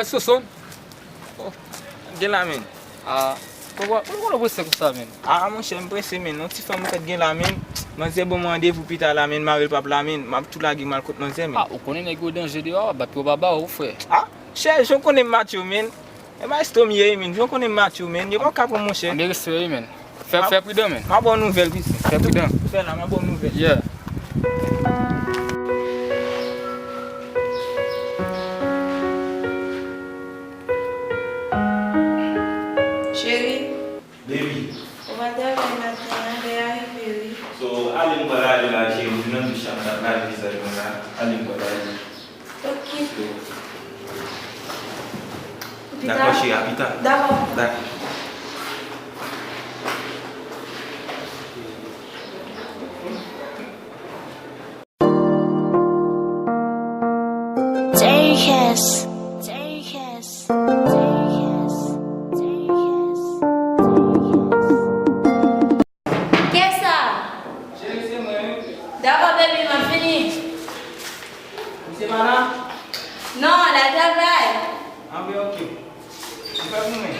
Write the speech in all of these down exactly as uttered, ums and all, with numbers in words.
Soson. Oh, gen la, men. Ah, poukwa, poukwa w prese konsa, men? Ah, monchè, m prese, men. Yon ti fanm m fèk gen la, men. Manzè ban mwen randevou pita la, men. Mari l p ap la, men. M ap tou lage m al kot manzè, men. Ah, ou konnen nèg yo danje deyò, bat yo pa ba ou, frè. Ah, chè, jan w konnen m macho, men. E maestro m ye, men. Jan w konnen m macho, men. Yo p ap ka pran monchè. Anben respè wi, men. Fè, fè pridan, men. M a ba w nouvèl, piti. Fè pridan. Fè la, m a ba w nouvèl. Yeah. Cheri. Baby. Ou pa travay maten an, lè a rive, wi. So, ale m pral ale la, cheri. M nan douch la, m t ap lave vizaj mwen la. Ale m pral ale. Ok. Dakò, cheri, a pita. Dakò. Dakò. Take this. Take this. Take this. Take this. Kiyès sa? Cheri, se mwen, wi. Dakò, baby, m ap vini. Misye pa la? Non, l al travay. Anben, ok. Ou fè pou mwen?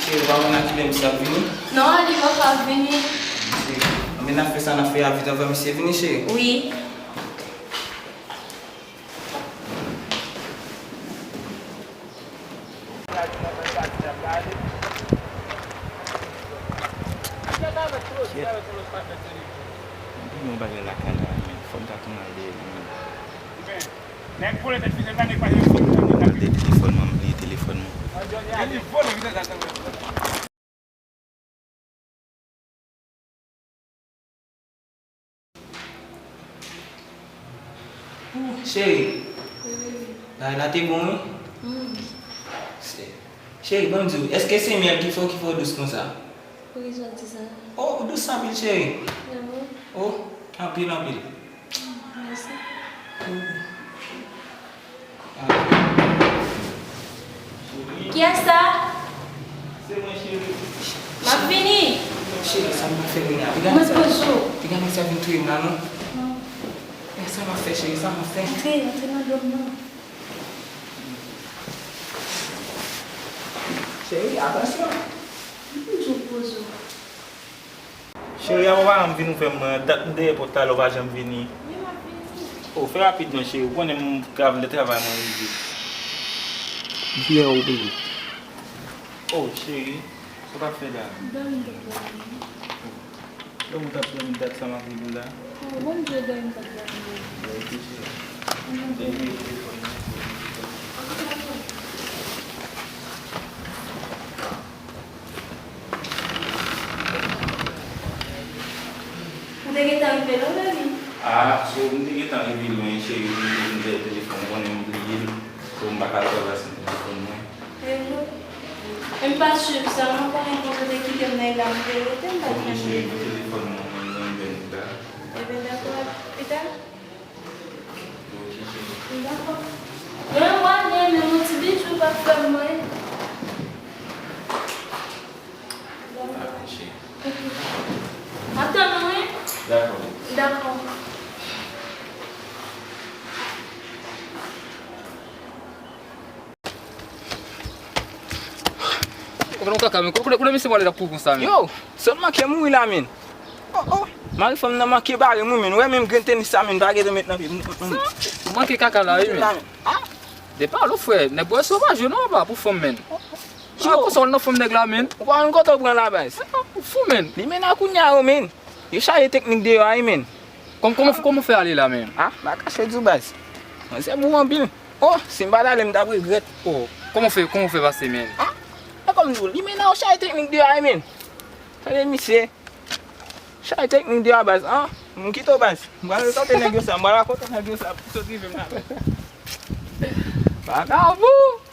Cheri, ou pa konn a kilè misye ap vini? Non, li poko ap vini. Cheri, anben n ap fè sa n ap fè a vit anvan misye vini, cheri. Wi. Gen yon bagay lakay la, men fò m ta tounen al dèyè li, men. Nèg vòlè tèt fizè la, nèg pa gen fòm. Al dèyè telefòn mwen, m bliye telefòn mwen. Cheri, bagay la te bon, wi. Cheri, ban m di w, èske se myèl ki fè w, ki fè w dous konsa? Poukisa w di sa? Oh, ou dous anpil, cheri. Oh, anpil, anpil. Mèsi. Kiyès sa? Se mwen, cheri. M ap vini. Cheri, sa m ap fè kounye a? Piga nèg sa, piga nèg sa vin touye m la, non. Non. Men sa m ap fè, cheri, sa m ap fè? Antre, antre nan dòmi nan. Cheri, atansyon. M di w poze w. Cheri, apa w pa janm vin, ou fè m dat m dèyè pòt la, ou pa janm vini. Wi, m ap vini. Oh, fè rapid non, cheri, ou konnen m ka vle travay mwen rive. Kilè ou rive? Oh, cheri, sa w t ap fè la? M dòmi, m t ap dòmi. Lè ou t ap dòmi dat sa m ap vini la? Oh, Bondye, dòmi, m t ap dòmi. Verite, cheri. Anben, veye telefòn nan. Ou te gentan rive lwen, baby? Ah, so, m te gentan rive lwen, cheri, m te vin dèyè telefòn, ou konnen m bliye l. So, m pa ka travay san telefòn mwen. Ehe. Men m pa swiv sa, mwen konnen kote w te kite m nan la, m te rete, m pa t janm rive. Ok, cheri, men telefòn mwen, mwen, mwen jwenn li la. Ebyen, dakò, pita. Ok, cheri. Dakò. Mwen, mwen, men yon ti bijou pa fè mwen. Dakò, cheri. M ap tann ou, wi. Dakò. Dakò. Ou pran kaka, men kote, kote misye pral ap kouri konsa, men? Yo, sot manke mouri la, men. Oh, oh. Mari fanm nan manke bare m, wi, men. Ou wè menm grenn tenis sa, men, pa gentan met nan pye m. Ou manke kaka la, wi, men. Ah. Depi lo, frè, nèg bwè sovaj yo non, pa pou fanm, men. Yo, konsa w nan fanm nèg la, men. Ou pa konn kote w pran la, baz. Ou fou, men. Li men nan kounye a, yo, men. Yo chaje teknik deyò a, wi, men. Kòm, kòman, kòman w fè ale la, men? Ah, m pa kache di w, baz. Manzè bon anpil. Oh, si m pa t ale, m t ap regrèt. Oh, kòman w fè, kòman w fè pase, men? Ah, e kòm di w, li men nan yon chaje teknik deyò a, men. Tande misye. Chaje teknik deyò a, baz, an. M kite w, baz. M pral rakonte nèg yo sa, m pral rakonte nèg yo sa, pou sot rive m la, baz. Vagabon!